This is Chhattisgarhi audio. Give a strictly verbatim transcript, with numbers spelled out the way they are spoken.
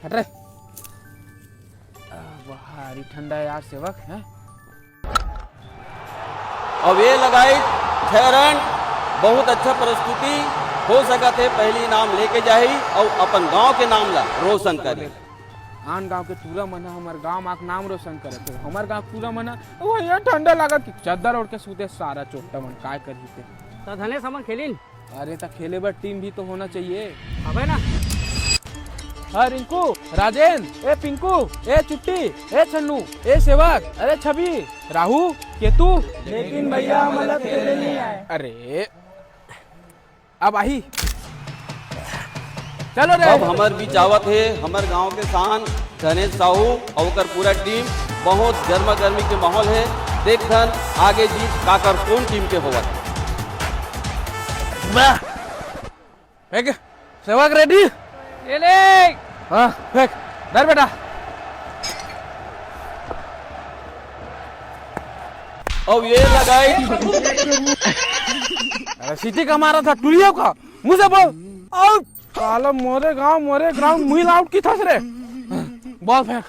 हट रे। आ, भारी ठंडा है यार सेवक, हैं? अब ये लगाई छह रन, बहुत अच्छा प्रस्तुति। हो सकत हे पहली इनाम लेके जाही और अपन गांव के नाम ला रोशन करे। आन गांव के टूरा मन ह हमर गांव म आके नाम रोशन करत हे। हमर गांव के टूरा मन ह, वो यहाँ ठंडा लागत कि चद्दर ओढ़ के सूते सारा चोट्टा मन, काय करही ते। त धनेश हमन खेलिन। अरे त खेले बर टीम भी तो होना चाहिए। अबे ना। हाँ रिंकू, राजेन, ए पिंकू, ए चुट्टी, ए छन्नू, ए सेवक, अरे छवि, राहू, केतु। लेकिन भैया, हमन ला खेले नहीं आए। अरे अब आही। चलो रे। अब हमर बीच आवत हे हमर गांव के शान धनेश साहू और ओकर पूरा टीम। बहुत गर्मा गर्मी के माहौल है। देखथन आगे जीत काकर कौन टीम के होवत। वाह! फेंक। सेवक रेडी? ये ले। हाँ, फेंक। डर बेटा। अब ये लगाई। अरे सीटी का मारा था, टुरियो का। मुझे बोल। आउट। साला मोरे गांव, मोरे ग्राउंड, मुहिल आउट की थस रे। बॉल फेंक।